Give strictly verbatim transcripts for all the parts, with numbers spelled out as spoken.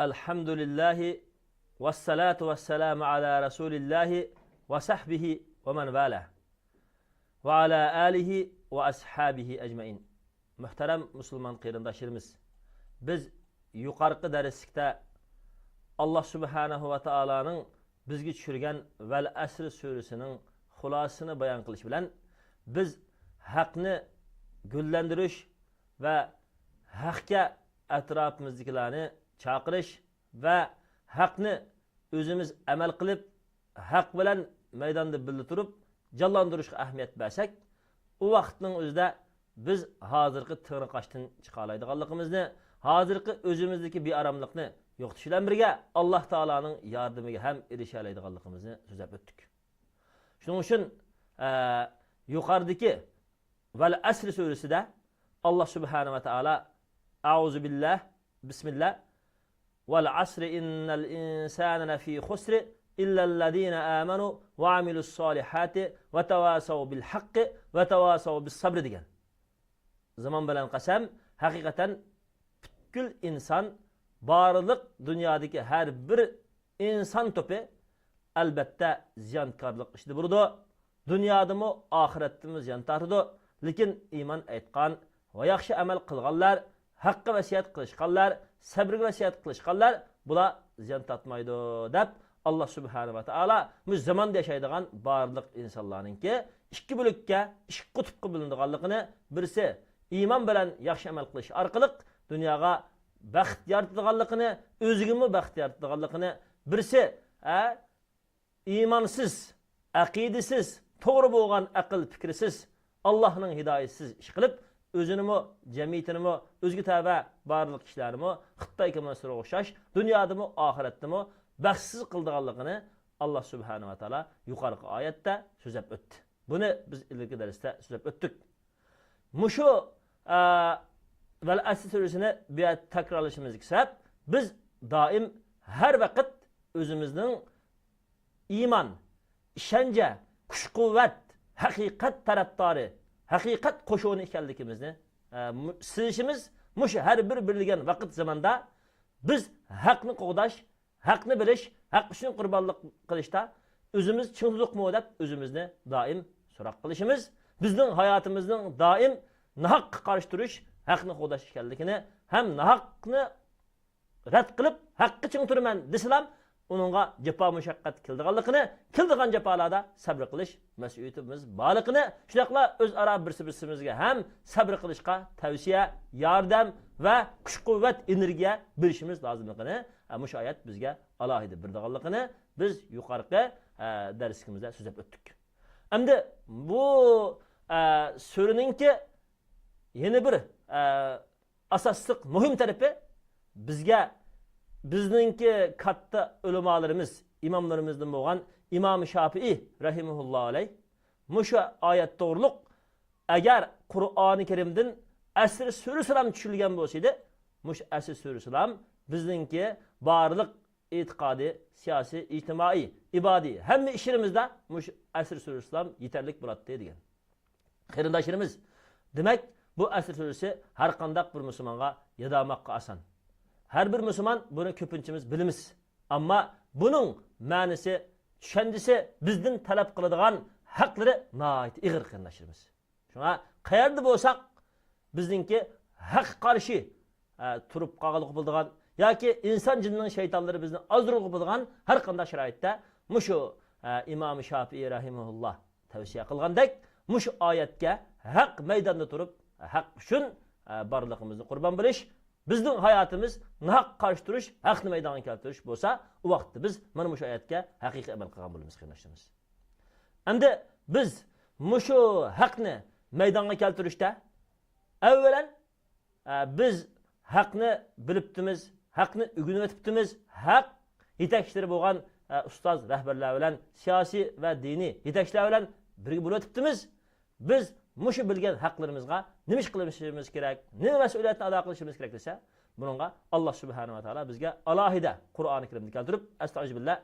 الحمد لله والصلاة والسلام على رسول الله وصحبه ومن والاه وعلى آله وأصحابه أجمعين. مۆھتەرەم مۇسۇلمان قېرىنداشلىرىمىز، بىز يۇقارقى دەرسلىكتە ئاللا سۇبھانەھۇ ۋە تائالانىڭ بىزگە چۈشۈرگەن ۋەل ئەسر سۈرىسىنىڭ خۇلاسىسىنى بايان قىلىش بىلەن، بىز ھەقنى گۈللەندۈرۈش ۋە ھەققە ئەتراپىمىزدىكىلەرنى چاقىرىش ۋە ھەقنى ئۆزىمىز ئەمەل قىلىپ، ھەق بىلەن مەيداندا بىللە تۇرۇپ جانلاندۇرۇشقا ئەھمىيەت بەرسەك، ئۇ ۋاقىتنىڭ ئۆزىدە بىز ھازىرقى تېڭىرقاشتىن چىقالايدىغانلىقىمىزنى، ھازىرقى ئۆزىمىزدىكى بىئاراملىقنى يوقىتىش بىلەن بىرگە، ئاللا تائالانىڭ ياردىمىگە ھەم ئېرىشەلەيدىغانلىقىمىزنى سۆزلەپ ئۆتتۇق. شۇنىڭ ئۈچۈن، ئە، يۇقىرىدىكى ۋەل ئەسر سۈرىسىدە ئاللا سۇبھانەھۇ ۋە تائالا، ئەئۇزۇ بىللاھ، بىسمىللاھ، ۋەل ئەسر ئىننەل ئىنسانە لەفى خۇسر، ئىللەللەزىنە ئامەنۇ ۋە ئەمىلۇس سالىھاتى ۋە تەۋاسەۋ بىل ھەققى ۋە تەۋاسەۋ بىس سەبر دېگەن. زامان بىلەن قەسەم، ھەقىقەتەن پۈتكۈل ئىنسان، بارلىق دۇنيادىكى ھەر بىر ئىنسان توپى ئەلبەتتە زىيانكارلىق ئىچىدە بولىدۇ. دۇنيادىمۇ، ئاخىرەتتىمۇ زىيان تارتىدۇ. لېكىن ئىمان ئېيتقان ۋە ياخشى ئەمەل قىلغانلار، ھەققە ۋەسىيەت قىلىشقانلار، سەبرگە ۋەسىيەت قىلىشقانلار، بۇلار زىيان تارتمايدۇ، دەپ، ئاللا سۇبھانەھۇ ۋە تائالا مۇشۇ زاماندا ياشايدىغان بارلىق ئىنسانلارنىڭكى ئىككى بۆلەككە، ئىككى قۇتۇپقا بۆلۈنىدىغانلىقىنى، بىرسى ئىمان بىلەن ياخشى ئەمەل قىلىش ئارقىلىق دۇنياغا بەخت يارىتىدىغانلىقىنى، ئۆزىگىمۇ بەخت يارىتىدىغانلىقىنى، بىرسى، ئە، ئىمانسىز، ئەقىدىسىز، توغرا بولغان ئەقىل پىكرىسىز، ئاللاھنىڭ ھىدايىتىسىز ئىش قىلىپ، ئۆزىنىمۇ، جەمئىيىتىنىمۇ، ئۆزىگە تەۋە بارلىق كىشىلەرنىمۇ خىتاي كوممۇنىستلىرىغا ئوخشاش دۇنيادىمۇ، ئاخىرەتتىمۇ بەختسىز قىلىدىغانلىقىنى ئاللا سۇبھانەھۇ ۋە تائالا يۇقىرىقى ئايەتتە سۆزلەپ ئۆتتى. بۇنى بىز ئىلگىرىكى دەرستە سۆزلەپ ئۆتتۇق. مۇشۇ، ئە، ۋەل ئەسر سۈرىسىنى بۇ يەردە تەكرارلىشىمىزدىكى سەۋەب، بىز دائىم، ھەر ۋاقىت ئۆزىمىزنىڭ ئىمان، ئىشەنچە، كۈچ-قۇۋۋەت، ھەقىقەت تەرەپدارى، ھەقىقەت قوشۇنى ئىكەنلىكىمىزنى، ئە، مۇ-، سېزىشىمىز، مۇشۇ ھەر بىر بېرىلگەن ۋاقىت زاماندا بىز ھەقنى قوغداش، ھەقنى بىلىش، ھەق ئۈچۈن قۇربانلىق قىلىشتا ئۆزىمىز چىڭ تۇردۇقمۇ دەپ ئۆزىمىزنى دائىم سوراق قىلىشىمىز، بىزنىڭ ھاياتىمىزنىڭ دائىم ناھەققە قارشى تۇرۇش، ھەقنى قوغداش ئىكەنلىكىنى ھەم ناھەقنى رەت قىلىپ، ھەققە چىڭ تۇرىمەن دېسىلا، ئۇنىڭغا جاپا مۇشەققەت كېلىدىغانلىقىنى، كېلىدىغان جاپالاردا سەبرى قىلىش مەسئۇلىيىتىمىز بارلىقىنى، شۇنداقلا ئۆزئارا بىرسى-بىرسىمىزگە ھەم سەبرى قىلىشقا تەۋسىيە، ياردەم ۋە كۈچ-قۇۋۋەت، ئېنېرگىيە بېرىشىمىز لازىملىقىنى، ئە، مۇشۇ ئايەت بىزگە ئالاھىدە بېرىدىغانلىقىنى بىز يۇقىرىقى، ئە، دەرسلىكىمىزدە سۆزلەپ ئۆتتۇق. ئەمدى بۇ، ئە، سۈرىنىڭكى يەنە بىر، ئە، ئاساسلىق مۇھىم تەرىپى، بىزگە بىزنىڭكى كاتتا ئۆلىمالىرىمىز، ئىماملىرىمىزدىن بولغان ئىمام شاپىئى رەھىمەھۇللاھۇ ئەلەيھ مۇشۇ ئايەت توغرۇلۇق، ئەگەر قۇرئانى كەرىمدىن ئەسر سۈرىسىلام چۈشۈرۈلگەن بولسىدى، مۇشۇ ئەسر سۈرىسىلام بىزنىڭكى بارلىق ئېتىقادىي، سىياسىي، ئىجتىمائىي، ئىبادىي ھەممە ئىشلىرىمىزدا مۇشۇ ئەسر سۈرىسىلام يېتەرلىك بولاتتى دېگەن. قېرىنداشلىرىمىز، دېمەك، بۇ ئەسر سۈرىسى ھەر قانداق بىر مۇسۇلمانغا ياداماققا ئاسان. ھەر بىر مۇسۇلمان بۇنى كۆپىنچىمىز بىلىمىز. ئەمما بۇنىڭ مەنىسى، چۈشەنچىسى بىزدىن تەلەپ قىلىدىغان ھەقلىرى ناھايىتى ئېغىر، قېرىنداشلىرىمىز. شۇڭا قەيەردە بولساق، بىزنىڭكى ھەققە قارشى، ئە، تۇرۇپ قالغىلىغا بولىدىغان ياكى ئىنسان جىننىڭ شەيتانلىرى بىزنى ئازدۇرغىلى بولىدىغان ھەر قانداق شارائىتتا مۇشۇ، ئە، ئىمام شاپىئى رەھىمەھۇللا تەۋسىيە قىلغاندەك، مۇشۇ ئايەتكە ھەق مەيداندا تۇرۇپ، ھەق ئۈچۈن، ئە، بارلىقىمىزنى قۇربان بېرىش، بىزنىڭ ھاياتىمىز ناھەققە قارشى تۇرۇش، ھەقنى مەيدانغا كەلتۈرۈش بولسا، ئۇ ۋاقىتتا بىز مانا مۇشۇ ئايەتكە ھەقىقىي ئەمەل قىلغان بولىمىز، قېرىنداشلىرىمىز. ئەمدى بىز مۇشۇ ھەقنى مەيدانغا كەلتۈرۈشتە، ئەۋۋەلەن، ئە، بىز ھەقنى بىلىپتىمىز، ھەقنى ئۆگىنىۋېتىپتىمىز، ھەق يېتەكچىلىرى بولغان، ئە، ئۇستاز رەھبەرلەر بىلەن، سىياسىي ۋە دىنىي يېتەكچىلەر بىلەن بىرگە بولۇۋېتىپتىمىز. بىز مۇشۇ بىلگەن ھەقلىرىمىزغا نېمە ئىش قىلىشىمىز كېرەك، نېمە مەسئۇلىيەتنى ئادا قىلىشىمىز كېرەك دېسە، بۇنىڭغا ئاللا سۇبھانەھۇ ۋە تائالا بىزگە ئالاھىدە قۇرئانى كەرىمدە كەلتۈرۈپ، ئەستەئىزۇبىللا،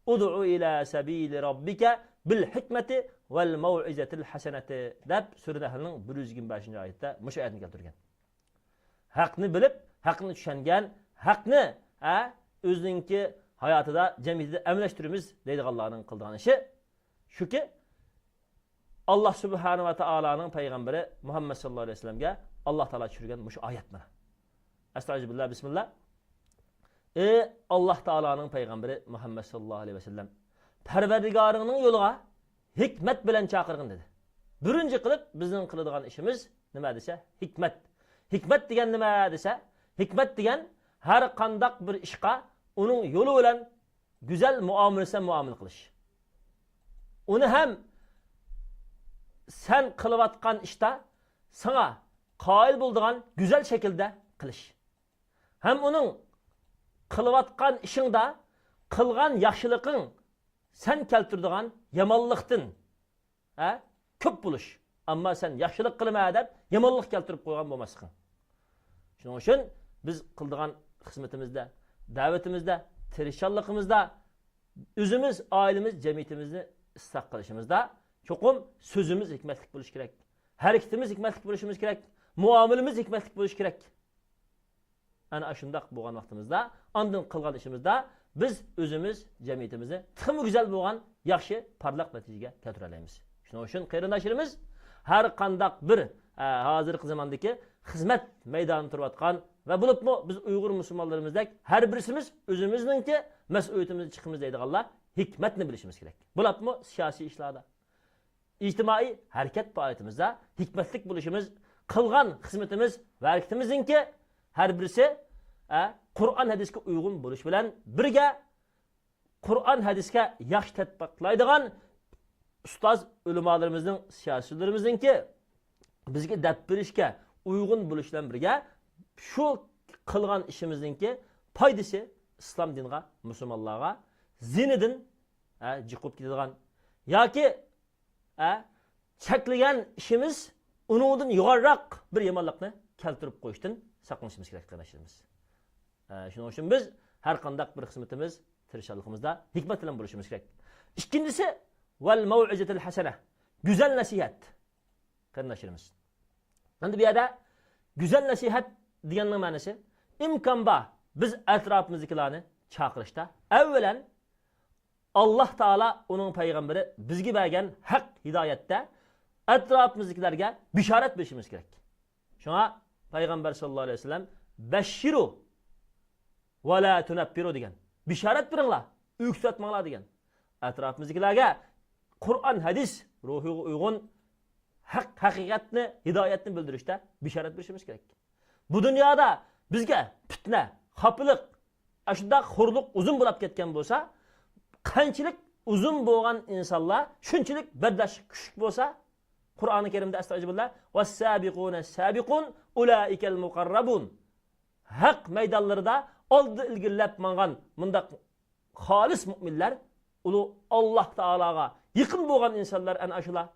ئۇدۇئۇ ئىلا سەبىلى رەببىكە بىل ھىكمەتى ۋەل مەۋئىزەتىل ھەسەنەتى دەپ سۈرە نەھلنىڭ بىر يۈز يىگىرمە بەشىنچى ئايىتىدە مۇشۇ ئايەتنى كەلتۈرگەن. ھەقنى بىلىپ، ھەقنى چۈشەنگەن، ھەقنى، ئە، ئۆزىنىڭكى ھاياتىدا، جەمئىيىتىدە ئەمەلىيلەشتۈرىمىز دەيدىغانلارنىڭ قىلىدىغان ئىشى شۇكى، ئاللا سۇبھانە ۋە تائالانىڭ پەيغەمبىرى مۇھەممەد ساللاللاھۇ ئەلەيھى ۋەسەللەمگە ئاللا تائالا چۈشۈرگەن مۇشۇ ئايەت مانا. ئەستەئىزۇبىللا، بىسمىللا. ئى ئاللا تائالانىڭ پەيغەمبىرى مۇھەممەد ساللاللاھۇ ئەلەيھى ۋەسەللەم، پەرۋەردىگارىڭنىڭ يولىغا ھېكمەت بىلەن چاقىرغىن دېدى. بىرىنچى قىلىپ بىزنىڭ قىلىدىغان ئىشىمىز نېمە دېسە، ھېكمەت. ھېكمەت دېگەن نېمە دېسە، ھېكمەت دېگەن ھەر قانداق بىر ئىشقا ئۇنىڭ يولى بىلەن گۈزەل مۇئامىلىسى بىلەن مۇئامىلە قىلىش. ئۇنى ھەم سەن قىلىۋاتقان ئىشتا ساڭا قايىل بولىدىغان گۈزەل شەكىلدە قىلىش. ھەم ئۇنىڭ قىلىۋاتقان ئىشىڭدا قىلغان ياخشىلىقىڭ سەن كەلتۈرىدىغان يامانلىقتىن، ھە، كۆپ بولۇش. ئەمما سەن ياخشىلىق قىلىمەن دەپ يامانلىق كەلتۈرۈپ قويغان بولماسلىقىڭ. شۇنىڭ ئۈچۈن بىز قىلىدىغان خىزمىتىمىزدە، دەۋىتىمىزدە، تىرىشچانلىقىمىزدا ئۆزىمىز، ئائىلىمىز، جەمئىيىتىمىزنى ئىسلاھ قىلىشىمىزدا چوقۇم سۆزىمىز ھېكمەتلىك بولۇشى كېرەك. ھەرىكىتىمىز ھېكمەتلىك بولۇشىمىز كېرەك. مۇئامىلىمىز ھېكمەتلىك بولۇشى كېرەك. ئەنە ئاشۇنداق بولغان ۋاقتىمىزدا، ئاندىن قىلغان ئىشىمىزدا بىز ئۆزىمىز، جەمئىيىتىمىزنى تېخىمۇ گۈزەل بولغان، ياخشى، پارلاق نەتىجىگە كەلتۈرەلەيمىز. شۇنىڭ ئۈچۈن قېرىنداشلىرىمىز، ھەر قانداق بىر، ئە، ھازىرقى زاماندىكى خىزمەت مەيدانىدا تۇرۇۋاتقان ۋە بولۇپمۇ بىز ئۇيغۇر مۇسۇلمانلىرىمىزدەك ھەر بىرسىمىز ئۆزىمىزنىڭكى مەسئۇلىيىتىمىزنى چىقىمىز دەيدىغانلار ھېكمەتنى بىلىشىمىز كېرەك. بولۇپمۇ سىياسىي ئىشلاردا، ئىجتىمائىي ھەرىكەت پائالىيىتىمىزدە ھېكمەتلىك بولۇشىمىز، قىلغان خىزمىتىمىز ۋە ھەرىكىتىمىزنىڭكى ھەر بىرسى، ئە، قۇرئان ھەدىسكە ئۇيغۇن بولۇش بىلەن بىرگە، قۇرئان ھەدىسكە ياخشى تەتبىقلايدىغان ئۇستاز ئۆلىمالىرىمىزنىڭ، سىياسىيونلىرىمىزنىڭكى بىزگە دەپ بېرىشكە ئۇيغۇن بولۇش بىلەن بىرگە، شۇ قىلغان ئىشىمىزنىڭكى پايدىسى ئىسلام دىنىغا، مۇسۇلمانلارغا زىيىنىدىن، ھە، جىق بولۇپ كېتىدىغان ياكى، ھە، چەكلىگەن ئىشىمىز ئۇنىڭدىن يۇقىرىراق بىر يامانلىقنى كەلتۈرۈپ قويۇشتىن ساقلىنىشىمىز كېرەك، قېرىنداشلىرىمىز. ھە، شۇنىڭ ئۈچۈن بىز ھەر قانداق بىر خىزمىتىمىز، تىرىشچانلىقىمىزدا ھېكمەت بىلەن بولۇشىمىز كېرەك. ئىككىنچىسى، ۋەل مەۋئىزەتىل ھەسەنە، گۈزەل نەسىھەت. قېرىنداشلىرىمىز، ئەمدى بۇ يەردە گۈزەل نەسىھەت دېگەننىڭ مەنىسى، ئىمكان بار بىز ئەتراپىمىزدىكىلەرنى چاقىرىشتا، ئەۋۋەلەن، ئاللا تائالا، ئۇنىڭ پەيغەمبىرى بىزگە بەرگەن ھەق ھىدايەتتە ئەتراپىمىزدىكىلەرگە بىشارەت بېرىشىمىز كېرەك. شۇڭا پەيغەمبەر ساللاللاھۇ ئەلەيھى ۋەسەللەم، بەششىرۇ ۋە لا تۇنەففىرۇ دېگەن، بىشارەت بېرىڭلار، ئۆكسۈۋەتمەڭلار دېگەن. ئەتراپىمىزدىكىلەرگە قۇرئان، ھەدىس روھىغا ئۇيغۇن ھەق، ھەقىقەتنى، ھىدايەتنى بىلدۈرۈشتە بىشارەت بېرىشىمىز كېرەك. بۇ دۇنيادا بىزگە پىتنە، خاپىلىق، ئاشۇنداق خورلۇق ئۇزۇن بولاپ كەتكەن بولسا، قانچىلىك ئۇزۇن بولغان ئىنسانلار شۇنچىلىك بەرداشلىق كۈچلۈك بولسا، قۇرئانى كەرىمدە، ئەستەغپىرۇللا، ۋەسسابىقۇنە سابىقۇن ئۇلائىكەل مۇقەررەبۇن. ھەق مەيدانلىرىدا ئالدىدا ئىلگىرىلەپ ماڭغان مۇنداق خالىس مۇئمىنلەر، ئۇلۇغ ئاللا تائالاغا يېقىن بولغان ئىنسانلار ئەنە ئاشۇلار.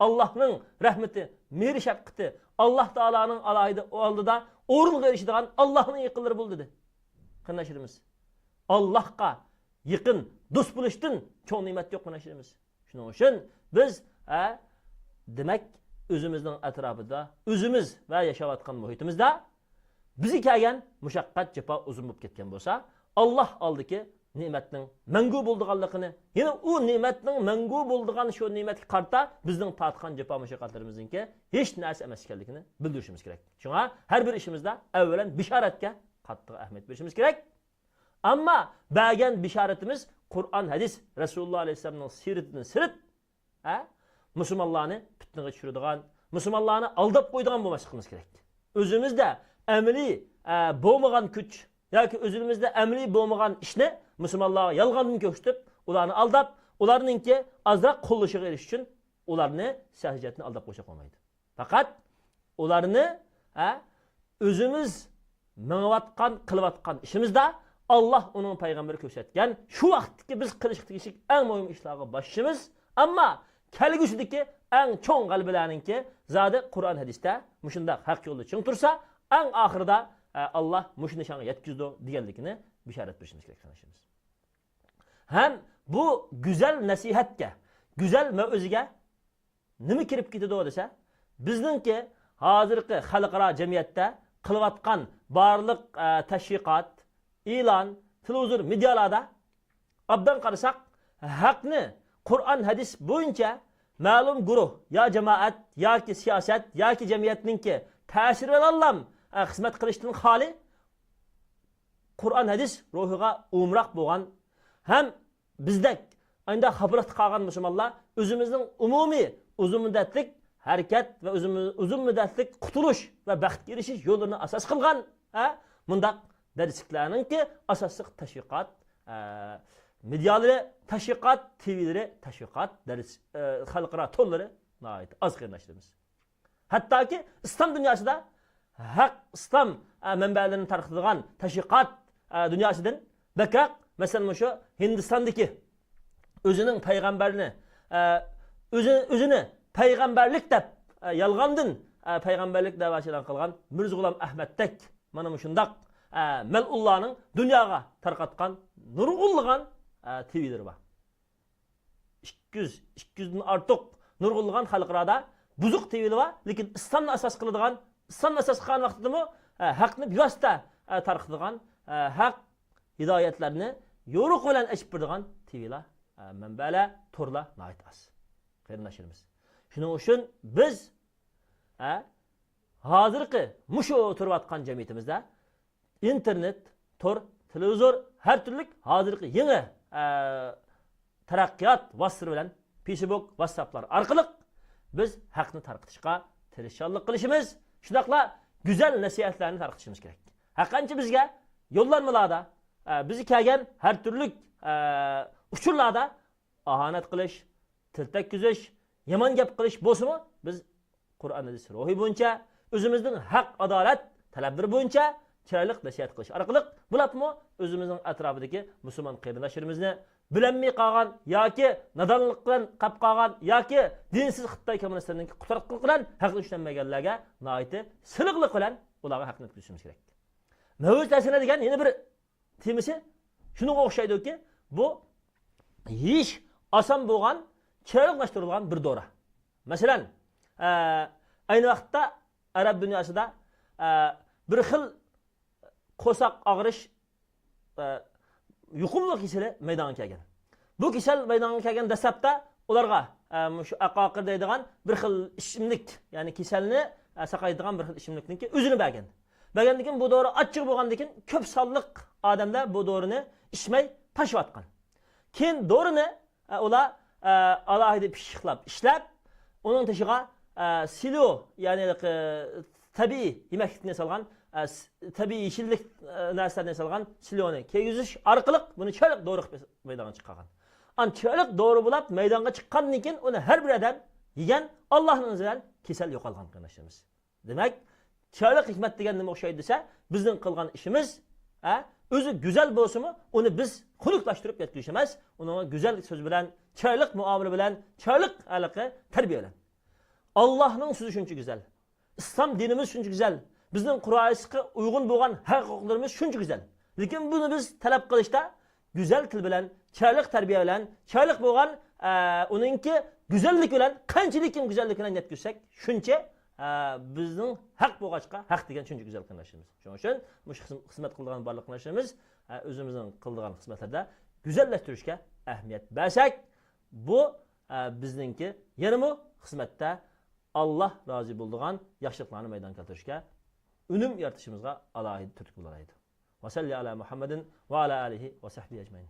ئاللانىڭ رەھمىتى، مېھرى شەپقىتى، ئاللا تائالانىڭ ئالاھىدە ئالدىدا ئورۇنغا ئېرىشىدىغان ئاللانىڭ يېقىنلىرى بولدى، دېدى. قېرىنداشلىرىمىز، ئاللاغا يېقىن دوست بولۇشتىن چوڭ نېمەت يوق، قېرىنداشلىرىمىز. شۇنىڭ ئۈچۈن بىز، ئە، دېمەك، ئۆزىمىزنىڭ ئەتراپىدا، ئۆزىمىز ۋە ياشاۋاتقان مۇھىتىمىزدا بىزگە كەلگەن مۇشەققەت، جاپا ئۇزۇن بولۇپ كەتكەن بولسا، ئاللا ئالدىكى نېمەتنىڭ مەڭگۈ بولىدىغانلىقىنى، يەنە ئۇ نېمەتنىڭ مەڭگۈ بولىدىغان شۇ نېمەتكە قارىتا بىزنىڭ تارتقان جاپا مۇشەققەتلىرىمىزنىڭكى ھېچ نەرسە ئەمەس ئىكەنلىكىنى بىلدۈرۈشىمىز كېرەك. شۇڭا ھەر بىر ئىشىمىزدا ئەۋۋەلەن بىشارەتكە قاتتىق ئەھمىيەت بېرىشىمىز كېرەك. ئەمما بەرگەن بىشارىتىمىز قۇرئان، ھەدىس، رەسۇلۇللا ئەلەيھىسسالامنىڭ سىرىتىدىن سىرت، ھە؟ مۇسۇلمانلارنى پىتنىگە چۈشۈرىدىغان، مۇسۇلمانلارنى ئالداپ قويىدىغان بولماسلىقىمىز كېرەك. ئۆزىمىزدە ئەمەلىي، ئە، بولمىغان كۈچ ياكى ئۆزىمىزدە ئەمەلىي بولمىغان ئىشنى مۇسۇلمانلارغا يالغاندىن كۆرسىتىپ، ئۇلارنى ئالداپ، ئۇلارنىڭكى ئازراق قوللىشىغا ئېرىشىش ئۈچۈن ئۇلارنى سەھىجەتنى ئالداپ قويساق بولمايدۇ. پەقەت ئۇلارنى، ھە، ئۆزىمىز مېڭىۋاتقان، قىلىۋاتقان ئىشىمىزدا ئاللا، ئۇنىڭ پەيغەمبىرى كۆرسەتكەن شۇ ۋاقىتتىكى بىز قىلىشقا تېگىشلىك ئەڭ مۇھىم ئىشلارغا باشلىشىمىز. ئەمما كەلگۈسىدىكى ئەڭ چوڭ غەلىبىلەرنىڭكى زادى قۇرئان، ھەدىستە مۇشۇنداق ھەق يولدا چىڭ تۇرسا، ئەڭ ئاخىرىدا، ئە، ئاللا مۇشۇ نىشانغا يەتكۈزىدۇ دېگەنلىكىنى بىشارەت بېرىشىمىز كېرەك، قېرىنداشلىرىمىز. ھەم بۇ گۈزەل نەسىھەتكە، گۈزەل مەۋئىزىگە نېمە كىرىپ كېتىدۇ دېسە، بىزنىڭكى ھازىرقى خەلقئارا جەمئىيەتتە قىلىۋاتقان بارلىق، ئە، تەشۋىقات، ئېلان، تېلېۋىزور، مېدىيالاردا ئوبدان قارىساق، ھەقنى قۇرئان، ھەدىس بويىچە مەلۇم گۇرۇھ يا جامائەت ياكى سىياسەت ياكى جەمئىيەتنىڭكى تەسىرى بىلەنلا، ئە، خىزمەت قىلىشتىن خالىي، قۇرئان، ھەدىس روھىغا ئۇيۇمراق بولغان ھەم بىزدەك ئاينىدا خاپىلىقتا قالغان مۇسۇلمانلار ئۆزىمىزنىڭ ئومۇمىي ئۇزۇن مۇددەتلىك ھەرىكەت ۋە ئۆزىمىز، ئۇزۇن مۇددەتلىك قۇتۇلۇش ۋە بەختكە ئېرىشىش يوللىرىنى ئاساس قىلغان، ھە، مۇنداق دەرسلىكلەرنىڭكى ئاساسلىق تەشۋىقات، ئە، مېدىيالىرى تەشۋىقات، تىۋىلىرى تەشۋىقات، دەرس، ئە، خەلقئارا تورلىرى ناھايىتى ئاز، قېرىنداشلىرىمىز. ھەتتاكى ئىسلام دۇنياسىدا ھەق ئىسلام، ئە، مەنبەلىرىنى تارقىتىدىغان تەشۋىقات، ئە، دۇنياسىدىن بەكرەك، مەسىلەن، مۇشۇ ھىندىستاندىكى ئۆزىنىڭ پەيغەمبەرنى، ئە، ئۆزى، ئۆزىنى پەيغەمبەرلىك دەپ، ئە، يالغاندىن، ئە، پەيغەمبەرلىك دەۋاسى ئېلان قىلغان مىرزا غۇلام ئەھمەدتەك مانا مۇشۇنداق، ئە، مەلئۇنلارنىڭ دۇنياغا تارقاتقان نۇرغۇنلىغان، ئە، تىۋىلىرى بار. ئىككى يۈز، ئىككى يۈزدىن ئارتۇق نۇرغۇنلىغان خەلقئارادا بۇزۇق تىۋىلى بار، لېكىن ئىسلامنى ئاساس قىلىدىغان، ئىسلامنى ئاساس قىلغان ۋاقتىدىمۇ، ئە، ھەقنى بىۋاسىتە، ئە، تارقىتىدىغان، ئە، ھەق ھىدايەتلەرنى يورۇق بىلەن ئېچىپ بېرىدىغان تىۋىلار، ئە، مەنبەلەر، تورلار ناھايىتى ئاز، قېرىنداشلىرىمىز. شۇنىڭ ئۈچۈن بىز، ئە، ھازىرقى مۇشۇ تۇرۇۋاتقان جەمئىيىتىمىزدە ئىنتېرنېت، تور، تېلېۋىزور، ھەر تۈرلۈك ھازىرقى يېڭى، ئە، تەرەققىيات ۋاسىتىلىرى بىلەن، فېيسبۇك، ۋاتساپلار ئارقىلىق بىز ھەقنى تارقىتىشقا تىرىشچانلىق قىلىشىمىز. شۇنداقلا گۈزەل نەسىھەتلەرنى تارقىتىشىمىز كېرەك. ھەرقانچە بىزگە يوللانمىلاردا، ئە، بىزگە كەلگەن ھەر تۈرلۈك، ئە، ئۇچۇرلاردا ئاھانەت قىلىش، تىل تەگكۈزۈش، يامان گەپ قىلىش بولسىمۇ، بىز قۇرئان، ھەدىس روھى بويىچە، ئۆزىمىزنىڭ ھەق، ئادالەت تەلەپلىرى بويىچە چىرايلىق نەسىھەت قىلىش ئارقىلىق، بولۇپمۇ ئۆزىمىزنىڭ ئەتراپىدىكى مۇسۇلمان قېرىنداشلىرىمىزنى بىلەلمەي قالغان ياكى نادانلىق بىلەن قاپ قالغان ياكى دىنسىز خىتاي كوممۇنىستلىرىنىڭ قۇتراتقۇلۇقى بىلەن ھەقنى چۈشىنەلمىگەنلەرگە ناھايىتى سىلىقلىق بىلەن ئۇلارغا ھەقنى يەتكۈزۈشىمىز كېرەك. مەۋجۇت ھەسەنە دېگەن يەنە بىر تېمىسى شۇنىڭغا ئوخشايدۇكى، بۇ يېيىش ئاسان بولغان، چىرايلىقلاشتۇرۇلغان بىر دورا. مەسىلەن، ئە، ئەينى ۋاقىتتا ئەرەب دۇنياسىدا، ئە، بىر خىل قورساق ئاغرىش، ئە، يۇقۇملۇق كېسىلى مەيدانغا كەلگەن. بۇ كېسەل مەيدانغا كەلگەن دەسلەپتە ئۇلارغا، ئە، مۇشۇ ئەقاقىر دەيدىغان بىر خىل ئىچىملىك، يەنى كېسەلنى، ئە، ساقايتىدىغان بىر خىل ئىچىملىكنىڭكى ئۆزىنى بەرگەن. بەرگەندىن كېيىن بۇ دورا ئاچچىق بولغاندىن كېيىن كۆپ سانلىق ئادەملەر بۇ دورىنى ئىچمەي تاشلىۋاتقان. كېيىن دورىنى، ئە، ئۇلار، ئە، ئالاھىدە پىششىقلاپ ئىشلەپ، ئۇنىڭ تېشىغا، ئە، سىلو، يەنى، ئە، تەبىئىي يېمەكلىكنى سالغان، ئە، س-، تەبىئىي يېشىللىك، ئە، نەرسىلەرنى سالغان سىلونى كىيگۈزۈش ئارقىلىق بۇنى چىرايلىق دورا قىلىپ مەيدانغا چىقارغان. ئانا چىرايلىق دورا بولاپ مەيدانغا چىققاندىن كېيىن ئۇنى ھەر بىر ئادەم يېگەن، ئاللانىڭ ئىزنى بىلەن كېسەل يوقالغان، قېرىنداشلىرىمىز. دېمەك، چىرايلىق ھېكمەت دېگەن نېمە ئوخشايدۇ دېسە، بىزنىڭ قىلغان ئىشىمىز، ھە، ئۆزى گۈزەل بولسىمۇ، ئۇنى بىز خۇنۈكلەشتۈرۈپ يەتكۈزۈش ئەمەس، ئۇنىڭغا گۈزەل سۆز بىلەن، چىرايلىق مۇئامىلە بىلەن، چىرايلىق ھېلىقى تەربىيە بىلەن. ئاللانىڭ سۆزى شۇنچە گۈزەل، ئىسلام دىنىمىز شۇنچە گۈزەل، بىزنىڭ قۇرئان ھەدىسكە ئۇيغۇن بولغان ھەق ھوقۇقلىرىمىز شۇنچە گۈزەل. لېكىن بۇنى بىز تەلەپ قىلىشتا گۈزەل تىل بىلەن، چىرايلىق تەربىيە بىلەن، چىرايلىق بولغان، ئە، ئۇنىڭكى گۈزەللىكى بىلەن، قانچىلىك كىم گۈزەللىكى بىلەن يەتكۈزسەك، شۇنچە، ئە، بىزنىڭ ھەق بولغاچقا، ھەق دېگەن شۇنچە گۈزەل، قېرىنداشلىرىمىز. شۇنىڭ ئۈچۈن مۇشۇ خىزم-، خىزمەت قىلىدىغان بارلىق قېرىنداشلىرىمىز، ئە، ئۆزىمىزنىڭ قىلىدىغان خىزمەتلەردە گۈزەللەشتۈرۈشكە ئەھمىيەت بەرسەك، بۇ، ئە، بىزنىڭكى يەنىمۇ خىزمەتتە ئاللا رازى بولىدىغان ياخشىلىقلارنى مەيدانغا كەلتۈرۈشكە، ئۈنۈم يارىتىشىمىزغا ئالاھىدە تۈرتكە بولالايدۇ. وصل على محمد وعلى آله وصحبه أجمعين.